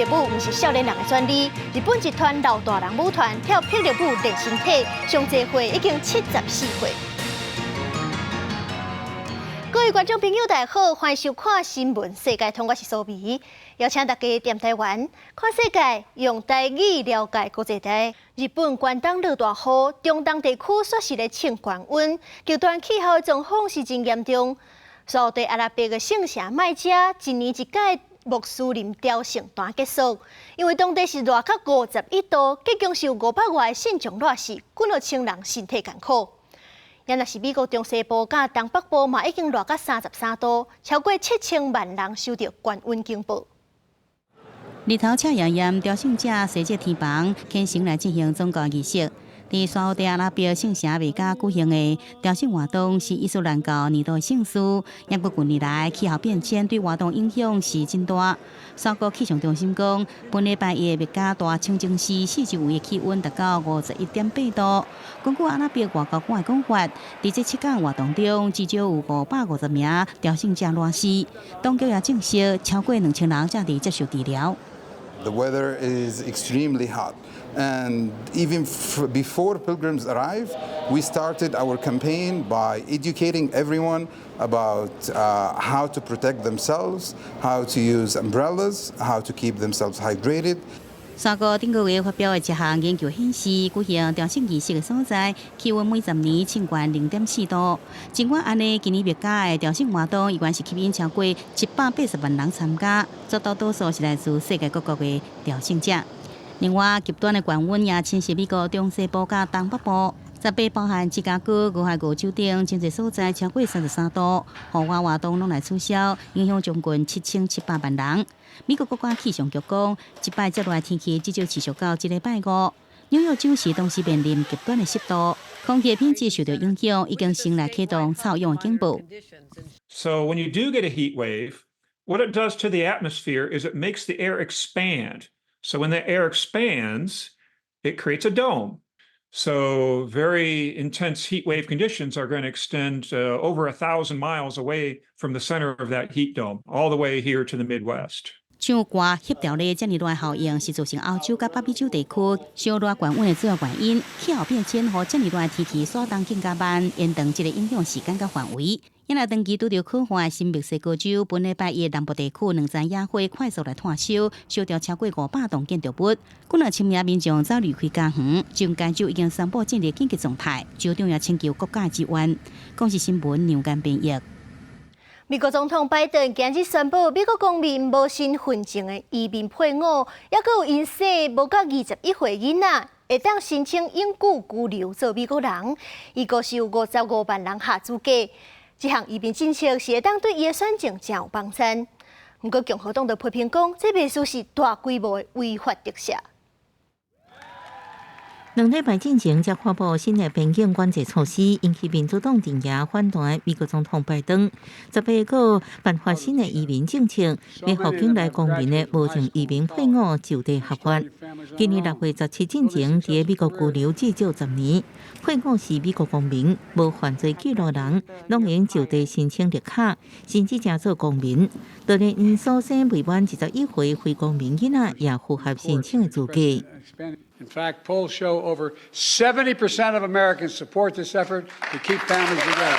力舞毋是少年人的專利，日本一團老大人舞團跳霹靂舞練身體，上濟歲已經74歲。各位觀眾朋友，大家好，歡迎收看新聞世界通，我是蘇美，邀請大家踮台灣看世界，用台語了解國際台。日本關東落大雨，中東地區煞是咧衝懸溫，極端氣候的狀況是真嚴重。沙烏地阿拉伯的聖城麥加，一年一屆穆斯林朝聖團結束，因為當地是熱到51度，結果是有500外個信眾熱死，幾若千人身體艱苦。也若是美國中西部佮東北部嘛，已經熱到33度，超過7000萬人受著高溫警報。日頭赤炎炎，朝聖者踅這天棚，虔誠來進行宗教儀式。佇沙烏地阿拉伯聖城麥加舉行的朝聖活動是伊斯蘭教年度盛事，不過近年來氣候變遷對活動影響是真大。沙國氣象中心講，本禮拜一麥加大清真寺四周圍的氣溫達到51.8度。根據阿拉伯外交官的講法，佇這7天活動中，至少有550名朝聖者熱死。當局也證實，超過2000人正佇接受治療。 The weather is extremely hot. And even before pilgrims arrive, we started our campaign by educating everyone about how to protect themselves, how to use umbrellas, how to keep themselves hydrated. 沙國頂個月發表的一項研究顯示，舉行朝聖儀式的所在，氣溫每10年升懸0.4度。儘管按呢，今年麥加的朝聖活動依然是吸引超過780萬人參加，絕大多數是來自世界各國的朝聖者。另外，極端的高溫也侵襲美國中西部佮東北部，18包含芝加哥、俄亥俄州等真濟所在超過33度，戶外活動攏來取消，影響將近7700萬人。美國國家氣象局講，這擺這熱天氣至少持續到這禮拜五。紐約州市同時面臨極端的濕度，空氣品質受到影響，已經先來啟動臭氧的警報。 So when you do get a heat wave, what it does to the atmosphere is it makes the air expand. So when the air expands, it creates a dome. So very intense heat wave conditions are going to extend over 1,000 miles away from the center of that heat dome, all the way here to the Midwest. 像熱協調咧，遮爾熱效應是造成歐洲佮北美洲地區燒熱懸溫的主要原因。氣候變遷予遮爾熱的天氣徙動更加慢，延長這个影響時間佮範圍。因來長期拄著苦旱的新墨西哥州，本禮拜一南部地區兩層野火快速來湠燒，燒著超過500棟建築物，幾若千名民眾走離開家園，將該州已經宣布進入緊急狀態，州長也請求國家支援。公視新聞梁間編譯。美國總統拜登今日宣布，美國公民無身份證的移民配偶，抑閣有𪜶生無到21歲囡仔，會當申請永久居留做美國人。預估是有55萬人合資格。這項移民政策是會當對伊的選情誠有幫助。毋過共和黨就批評講，這袂輸是大規模的違法特赦。2禮拜進前，才發布新的邊境管制措施，引起民主黨陣營反彈。美國總統拜登18個頒發新的移民政策，欲予境內公民的無證移民配偶就地合法。今年6月17進前，佇美國居留至少十年，配偶是美國公民、無犯罪記錄人，攏會用就地申請綠卡，甚至成做公民。就連𪜶所生未滿21歲非公民囡仔，也符合申請的資格。 In fact, polls show over 70% of Americans support this effort to keep families together.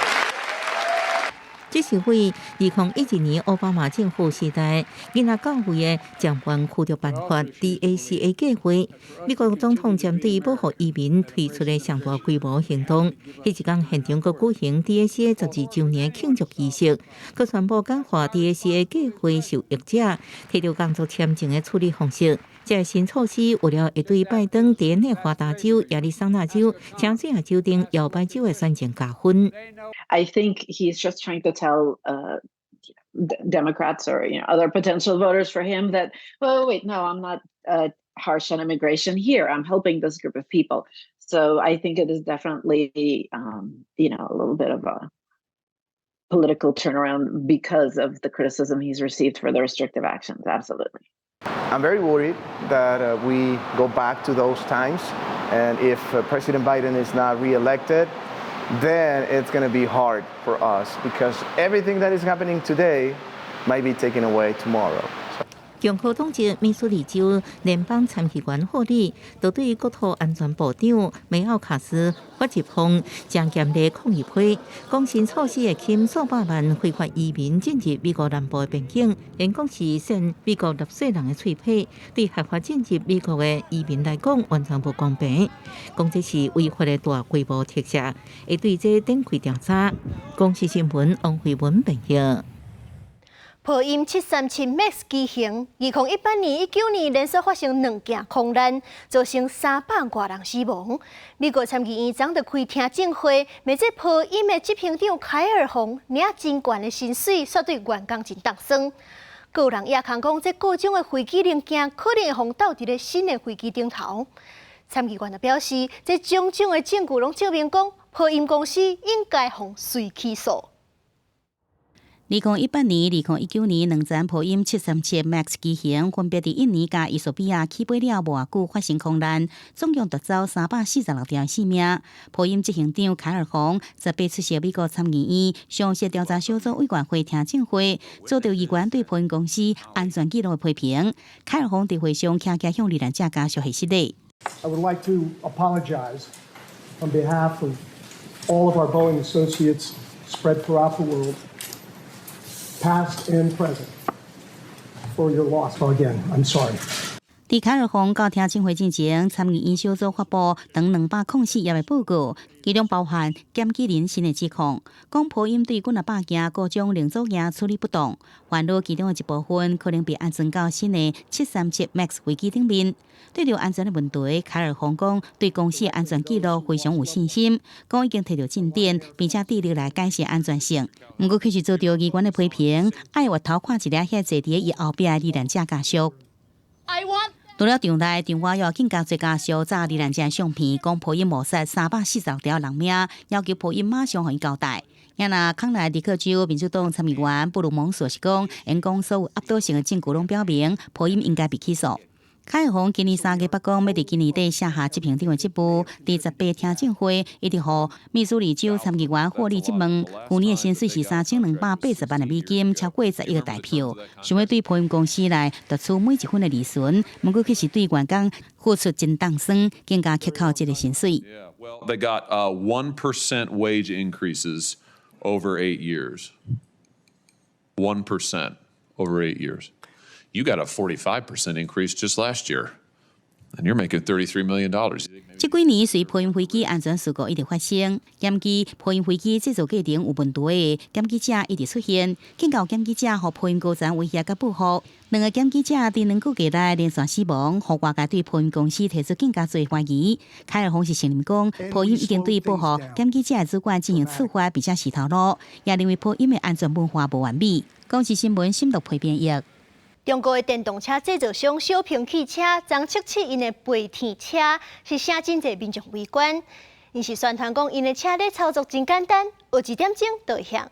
這是為2012年奧巴馬政府時代，囡仔教育的暫緩驅逐辦法 DACA 計劃。美國總統針對保護移民推出的上大規模行動。彼一工現場閣舉行 DACA 12週年慶祝儀式，閣宣布簡化 DACA 計劃受益者提著工作簽證的處理方式。這个新措施預料會對拜登佇內華達州、亞利桑那州、喬治亞州等搖擺州的選情加分。 I think he's just trying to tell Democrats or other potential voters for him that, "Well, wait, no, I'm not harsh on immigration here. I'm helping this group of people." So I think it is definitely a little bit of a political turnaround because of the criticism he's received for the restrictive actions. Absolutely. I'm very worried that we go back to those times. And if President Biden is not reelected, then it's going to be hard for us because everything that is happening today might be taken away tomorrow. 共和黨籍密蘇里州聯邦參議員霍利，就對國土安全部長梅奧卡斯發一封誠嚴厲抗議批，講新措施會吸數百萬非法移民進入美國南部的邊境，𪜶講是扇美國納稅人的喙皮，對合法進入美國的移民來講完全無公平。講這是違法的大規模特赦，會對這展開調查。公視新聞王慧文編譯。波音737 MAX 機型，2018年、19年連續發生兩件空難，造成300外人死亡。美國參議院昨就開聽證會，問這波音的執行長凱爾洪領真懸的薪水，煞對員工真凍酸。閣有人也空講，這故障的飛機零件可能會予鬥佇咧新的飛機頂頭。參議員就表示，這種種的證據攏證明講，波音公司應該予隨起訴。2018年、2019年兩層波音737 MAX 機型分別佇印尼佮衣索比亞起飛了無偌久發生空難，總共奪走346條性命。波音執行長凱爾洪18出席美國參議院常設調查小組委員會聽證會，遭到議員對波音公司安全記錄的批評。凱爾洪佇會上徛起向罹難者家屬賀失禮。 I would like to apologize on behalf of all of our Boeing associates spread throughout the world, past and present, for your loss. So again, I'm sorry. 佇凱爾洪到聽證會進前，參議院小組發布長204頁的報告，其中包含檢舉人新的指控，講波音對幾若百件故障零組件處理不當，煩惱其中的一部分可能被安裝到新的737 MAX 飛機頂面。對著安全的問題，凱爾洪講對公司的安全記錄非常有信心，講已經提著進展，並且致力來改善安全性。毋過，卻是遭著議員的批評，愛回頭看一下遐坐佇伊後壁的罹難者家屬。除了場內，場外也更加濟家屬紮罹難者相片，講波音誤殺346條人命，要求波音馬上予伊交代。也若康奈迪克州民主黨參議員布魯蒙索是講，𪜶講所有壓倒性的證據攏表明，波音應該被起訴。凱爾洪今年3月捌講，欲佇今年底卸下執行長的職務。佇18聽證會，伊直予密蘇里州參議員霍利質問，舊年的薪水是3280萬的美金，超過10億的台票。想欲對波音公司來奪取每一分的利潤，毋過卻是對員工付出真凍酸，更加克扣這个薪水。 They got 1% wage increases over 8 years. 1% over 8 years. You got a 45% increase just last year, and you're making $33 million. 這幾年隨波音飛機安全事故一直發生，檢舉波音飛機製造過程有問題的檢舉者一直出現，更有檢舉者予波音高層威脅佮報復。兩个檢舉者佇2個月內連續死亡，予外界對波音公司提出更加濟懷疑。凱爾洪是承認講，波音已經對報復檢舉者的主管進行處罰，並且洗頭路，也認為波音的安全文化無完美。公視新聞深讀批編譯。中國的電動車製造商小鵬汽車，昨測試𪜶的飛天車，是吸真濟民眾圍觀。𪜶是宣傳講，𪜶的車咧操作真簡單，學一點鐘就會曉。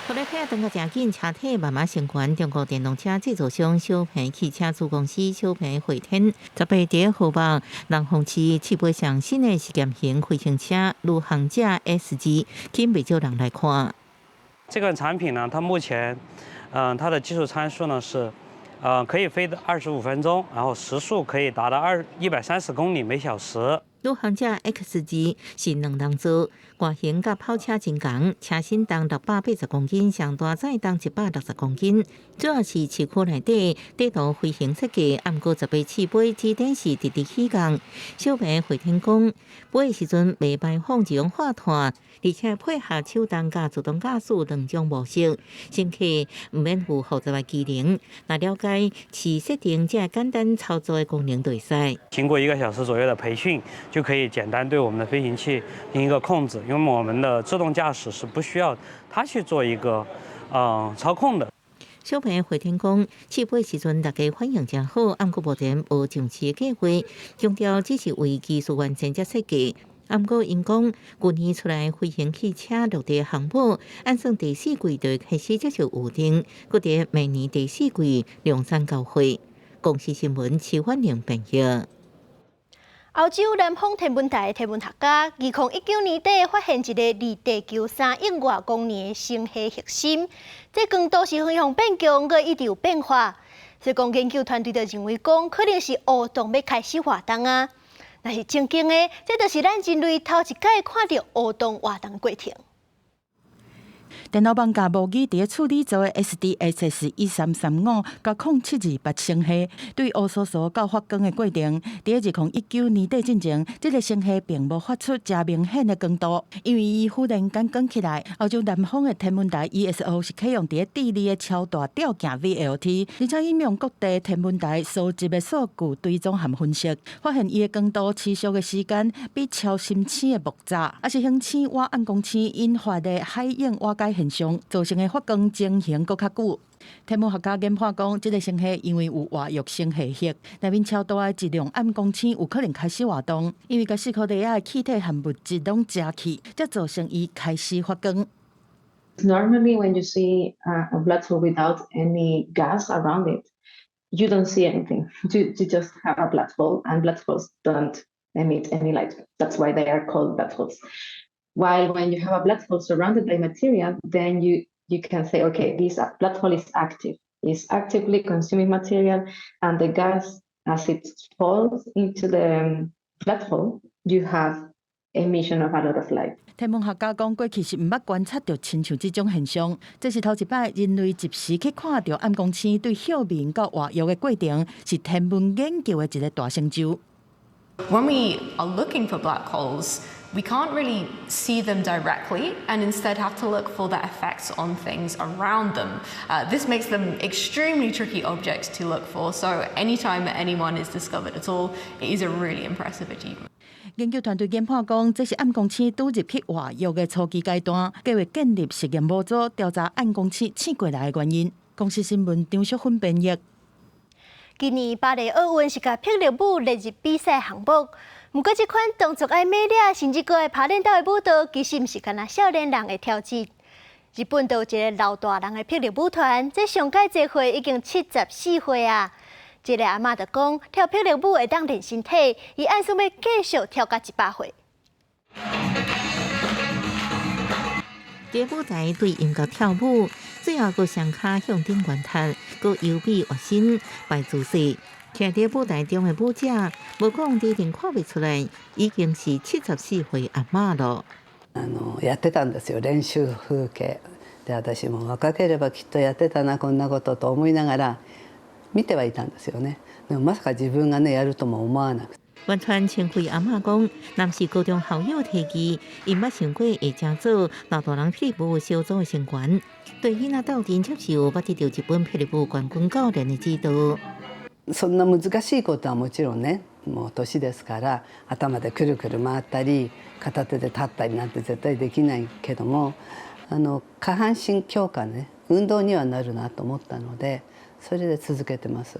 拖拉機等個誠緊，車體慢慢升懸。中國電動車製造商小鵬汽車子公司小鵬匯天，18佇河北廊坊市試飛上新的實驗型飛行車旅行者 S2，吸引袂少人來看。這款產品呢，它目前，它的技術參數呢是，可以飛25分鐘，然後時速可以達到130公里每小時。旅行者 X2是兩人座，外形佮跑車真仝，車身重680公斤，上大載重160公斤。主要是市區內底短途飛行設計，毋過18試飛支點是直直起降。小鵬匯天講，飛的時陣袂排放二氧化碳，而且配合手動佮自動駕駛兩種模式，乘客毋免有複雜的技能，若了解試設定這簡單操作的功能就會使。經過1個小時左右的培訓，就可以簡單對我們的飛行器進行一個控制，因為我們的自動駕駛是不需要它去做一個操控的。小鵬匯天講，試飛時陣大家反應誠好，毋過目前無上市的計劃，強調只是為技術完成才設計。毋過𪜶講，舊年出來飛行汽車落地項目，按算第四季就開始接受預訂，閣佇明年第四季量產交貨。公視新聞徐婉玲編譯。歐洲南方天文台天文學家，2019年底發現一个離地球3億外光年的星系核心，這光度是非常變強，閣一直有變化。所以講研究團隊就認為講，可能是黑洞欲開始活動啊。若是正經的，這就是咱人類頭一擺看著黑洞活動過程。電腦網架模擬佇咧處女座的 SDSS 1335-0728星系對烏趖趖到發光的過程，佇咧2019年底進前，這个星系並無發出誠明顯的光度，因為伊忽然間光起來。歐洲南方的天文台 ESO 是啟用佇咧智利的超大吊鏡 VLT，而且應用各地天文台收集的數據追蹤和分析，發現伊的光度持續的時間比超新星的爆炸，抑是恆星倚暗光星引發的海湧瓦解現象造成的發光情形閣較久。天文學家研判講，這个星系因為有活躍星系核，內面超大的質量暗光星有可能開始活動，因為共四箍塊仔的氣體和物質攏食去，才造成伊開始發光。 Normally, when you see a black hole without any gas around it, you don't see anything. You just have a black hole, and black holes don't emit any light. That's why they are called black holes. While when you have a black hole surrounded by material, then you can say, okay, this black hole is active. It's actively consuming material, and the gas, as it falls into the black hole, you have emission of a lot of light. 天文學家講，過去是毋捌觀察著親像這種現象，這是頭一擺人類及時去看著暗光星對休眠到活躍的過程，是天文研究的一个大成就。 When we are looking for black holes, we can't really see them directly and instead have to look for their effects on things around them. This makes them extremely tricky objects to look for, so anytime anyone is discovered at all, it is a really impressive achievement. 研究團隊研判講，這是暗光星拄入去活躍的初期階段，計劃建立實驗模組調查暗光星醒過來的原因。公視新聞張淑芬編譯。今年巴黎奧運是共霹靂舞列入比賽項目，毋過這款動作愛美麗，甚至閣愛拍練鬥的舞蹈，其實毋是干焦少年人會挑戰。日本就有一个老大人的霹靂舞團，這上蓋濟歲已經74歲啊！這个阿嬤就講，跳霹靂舞會當練身體，伊按算欲繼續跳到100歲。佇舞台對音樂跳舞，最後閣雙跤向頂懸踢，閣優美躍身擺姿勢。徛佇舞台中的舞者，無講一定看袂出來，已經是74歲阿嬤囉。やってたんですよ、練習風景で。私も若ければきっとやってたな、こんなことと思いながら見てはいたんですよね。でも、まさか自分がね、やるとも思わなくて。原川千惠阿嬤講，若毋是高中校友提議，伊毋捌想過會成做老大人霹靂舞小組的成員。對囡仔鬥陣接受，捌得著日本霹靂舞冠軍教練的指導。そんな難しいことはもちろんね、もう年ですから、頭でくるくる回ったり片手で立ったりなんて絶対できないけども、下半身強化ね、運動にはなるなと思ったので、それで続けてます。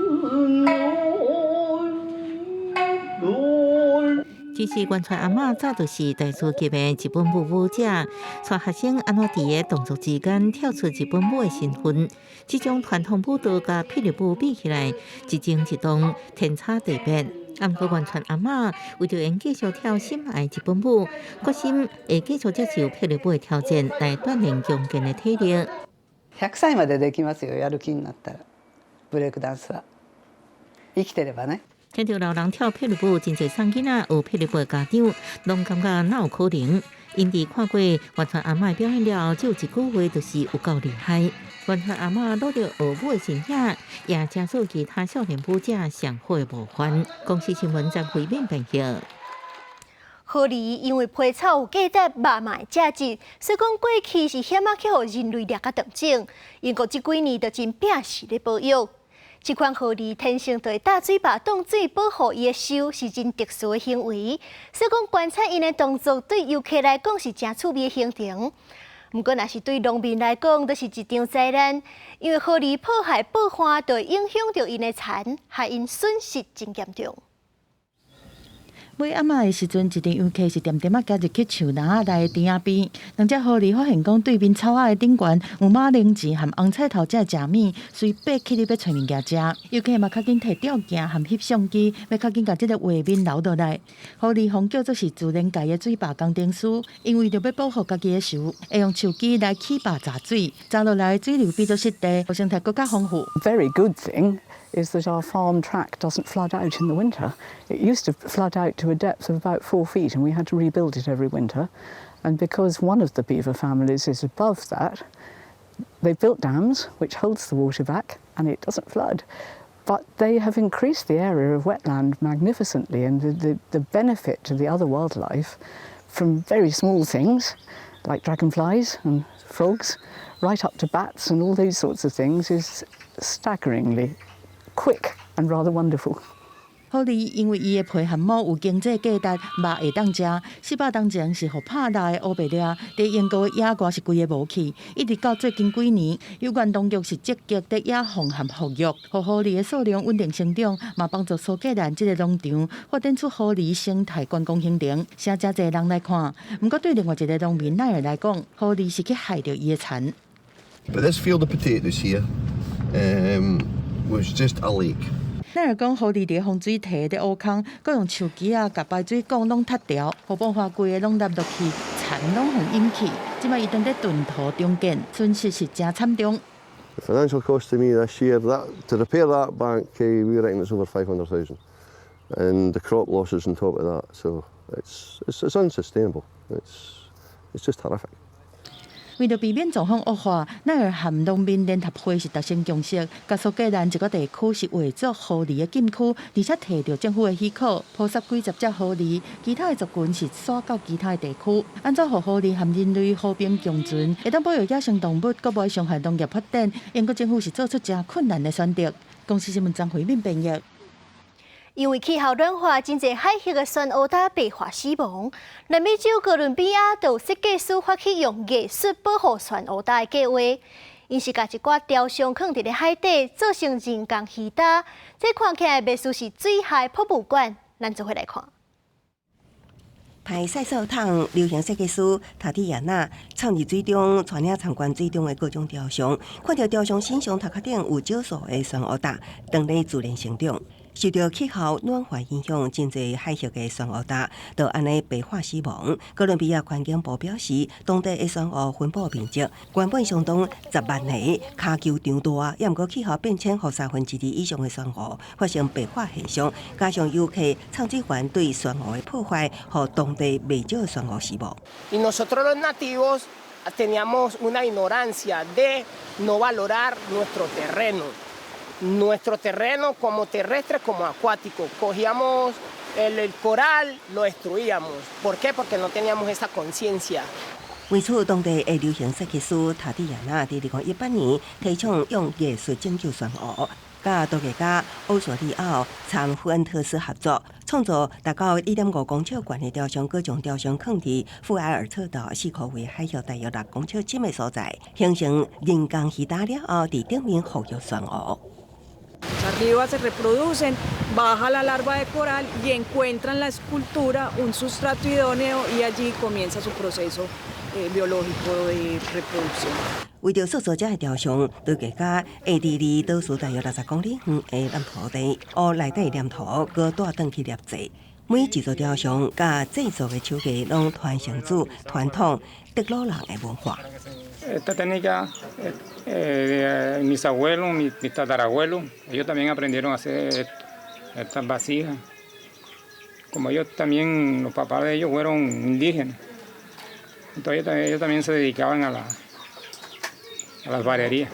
其實原川阿嬤早就是大師級的日本舞舞者，帶學生按怎佇个動作之間跳出日本舞的身份。這種傳統舞蹈佮霹靂舞比起來，一靜一動，天差地別。毋過原川阿嬤為著會繼續跳心愛日本舞，決心會繼續接受霹靂舞的挑戰，來鍛煉強健的體力。 100歳までできますよ、やる気になったら。ブレイクダンスは生きてればね。聽著老人跳霹靂舞，真濟送囡仔學霹靂舞的家長，攏感覺哪有可能？𪜶佇看過原川阿嬤表演了後，只有一句話，就是有夠厲害。原川阿嬤努力學舞的身影，也成做其他少年舞者上好的模範。公視新聞張惠敏編譯。河狸因為皮草有價值，肉嘛會食質，所以講過去是險仔去予人類掠甲斷種。英國這幾年就真拼死咧保育。這款河狸天生就會大嘴巴擋水保護伊的鏽，是真特殊的行為。所以講觀察𪜶的動作，對遊客來講是誠趣味的行程。毋過，若是對農民來講，就是一場災難，因為河狸破壞爆旱，就會影響著𪜶的田，害𪜶損失真嚴重。尾暗仔的時陣，一陣遊客是恬恬仔行入去樹林仔內的池仔邊，兩隻狐狸發現講對面草仔的頂懸有馬鈴薯和紅菜頭這食物，隨爬起來欲揣物件食。遊客嘛較緊提吊鏡和翕相機，欲較緊共這个畫面留落來。狐狸予叫做是自然界的水壩工程師，𪜶為著欲保護家己的樹，會用樹枝來起壩閘水，閘落來的水流變做濕地，生態閣較豐富。 Very good thing is that our farm track doesn't flood out in the winter. It used to flood out to a depth of about 4 feet, and we had to rebuild it every winter. And because one of the beaver families is above that, they built dams which holds the water back and it doesn't flood. But they have increased the area of wetland magnificently, and the benefit to the other wildlife from very small things like dragonflies and frogs, right up to bats and all those sorts of things, is staggeringly quick and rather wonderful. 狐狸因為伊的皮和毛有經濟價值，肉會當食。400冬前是予拍獵的烏白獵，佇英國的野外是規个無去，一直到最近幾年，有關當局是積極佇野放和復育，予狐狸的數量穩定成長，嘛幫助蘇格蘭這个農場發展出狐狸生態觀光行程，吸引誠濟人來看。毋過對另外一个農民奈爾來講，狐狸是去害著伊的田。 But this field of potatoes here was just a lake. 奈爾講，狐狸佇風水堤佇挖空，閣用樹枝仔共排水管攏拆掉，予爆花規个攏凹落去，田攏予淹去。這擺伊當咧囤土重建，損失是誠慘重。 The financial cost to me this year, that to repair that bank, we reckon it's over 500,000, and the crop losses on top of that. So it's unsustainable. It's just horrific. 為著避免狀況惡化，奈爾和農民聯合會是達成共識，共蘇格蘭一個地區是劃做狐狸的禁區，而且提著政府的許可，捕殺幾十隻狐狸，其他的族群是徙到其他的地區。按怎予狐狸和人類和平共存，會當保育野生動物，閣無傷害農業發展？英國政府是做出誠困難的選擇。公視新聞張惠敏編譯。因為氣候暖化，真濟海域的珊烏焦白化死亡。南美洲哥倫比亞就有設計師發起用藝術保護珊烏焦的計劃，𪜶是共一寡雕像囥佇咧海底，做成人工魚礁。這看起來袂輸是水下博物館。咱做伙來看。派賽索桶流行設計師塔蒂亞娜藏佇水中，帶領參觀水中的各種雕像，看著雕像身上頭殼頂有少數的珊烏焦，當咧自然成長。受著氣候暖化影響，真濟海域的珊烏焦都按呢白化死亡。哥倫比亞環境部表示，當地的珊烏分布面積原本相當10萬個跤球場大，也毋過氣候變遷，予2/3以上的珊烏發生白化現象，加上遊客藏水環對珊烏的破壞，予當地袂少珊烏死亡。 Y nosotros los nativos teníamos una ignorancia de no valorar nuestro terreno. Nuestro terreno como terrestre como acuático. Cogíamos el coral, lo destruíamos. ¿Por qué? Porque no teníamos esa conciencia. 為此，當地的流行設計師塔蒂亞娜佇2018年提倡用藝術拯救珊烏，佮科學家奧索里奧參富恩特斯合作，創造達到1.5公尺懸的雕像，閣將雕像囥佇富埃爾特島四箍圍海域大約6公尺深的所在，形成人工魚礁了後，佇頂面復育珊烏。 Arriba se reproducen, baja la larva de coral y encuentran la escultura un sustrato idóneo y allí comienza su proceso biológico de reproducción. 為著塑造這个雕像，科學家會佇離島嶼大約60公里遠的藍塗地，烏內底黏土，閣帶轉去捏製。每一座雕像佮製作的手藝，攏傳承自傳統德魯人的文化。 Esta técnica, mis abuelos, mis tatarabuelos, ellos también aprendieron a hacer estas vasijas. Como ellos también, los papás de ellos fueron indígenas, entonces ellos también se dedicaban a la alfarería.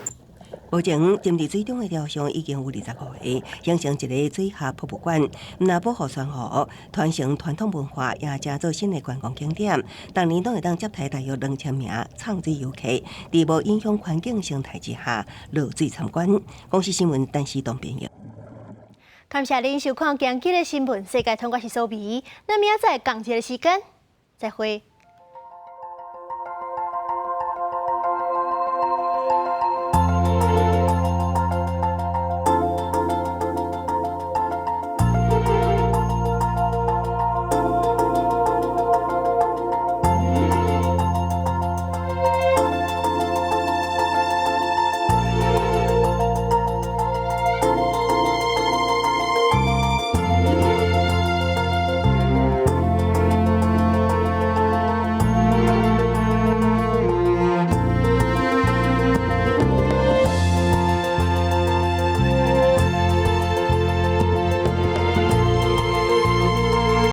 目前沉佇水中的雕像已經有25個，形成一个水下博物館。毋但保護珊瑚，傳承傳統文化，也成做新的觀光景點。逐年攏會當接待大約2000名藏水遊客，佇無影響環境生態之下落水參觀。公視新聞陳思東編譯。感謝恁收看今日的新聞世界通，我是蘇美。咱明仔載仝一个時間，再會。